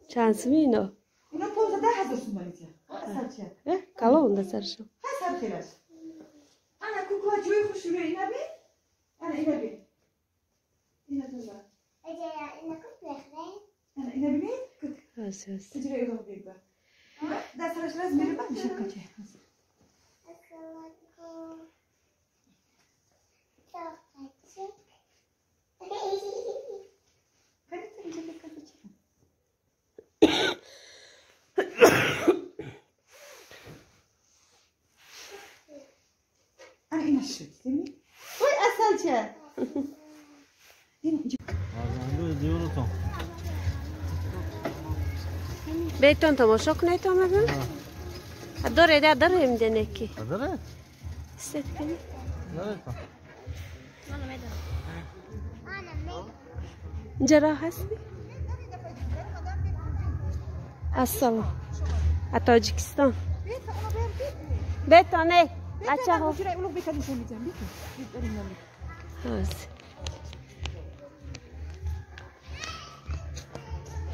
چند سومی اینا؟ اینا 15,000 سومانی چه؟ اه کلون ده سرشون. ها سر خیرش. انا کوکوا جوی خوشروی اینا بی؟ انا اینا بی. اینا تو با. اینا کوک بخره. انا اینا بی؟ هست هست. تجربه اینا بی با. ده سرش راز میره با میشه کچه. بیتون تماشا کنید آمدن؟ داره ده داره میدنه کی؟ داره؟ استد کنی؟ داره اینجا راه هستی؟ السلام از تاجیکستان بیتونه بچه ها هست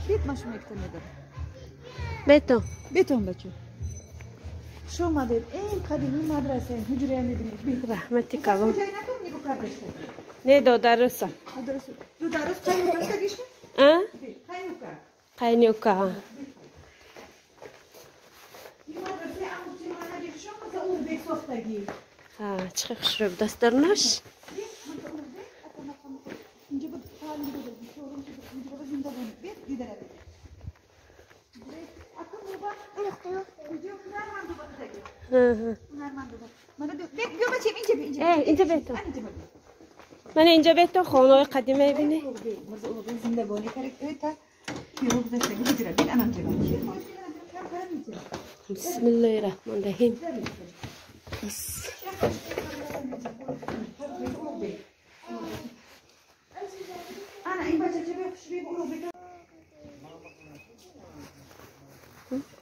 بیت ما شما یکتا میدارم بیتون بیتون بچه شما دید این قدیمی مدرسه حجره میبینید رحمتی کلام نه دو درسه دو درس قینوکا گیشه؟ اه؟ قینوکا قینوکا این مدرسه اموچی منهج شما مثل اون بیک ساختگی ها چه خوش رو دست درناش اینجا بود تعلیم بود اینجا بود زندگانی بیت دیداره اینجا بیتون من اینجا بیتون خانه های قدیمه بینی بسم الله الرحمن الرحیم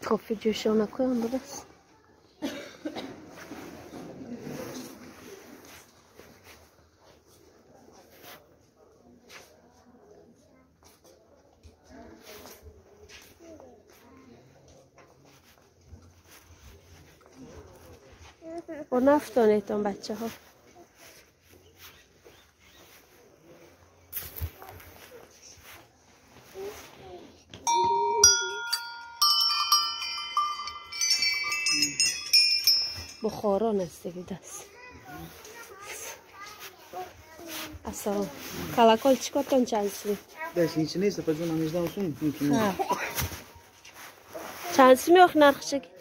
кофе ҷӯшона кунам будааст با نفتانیتان بچه ها بخاران است دیگه دست السلام کلاکل چیکارتون چند سومی؟ دست هیچ نیست پس اون همیشه سوم چند سومی آخ نرخ چه؟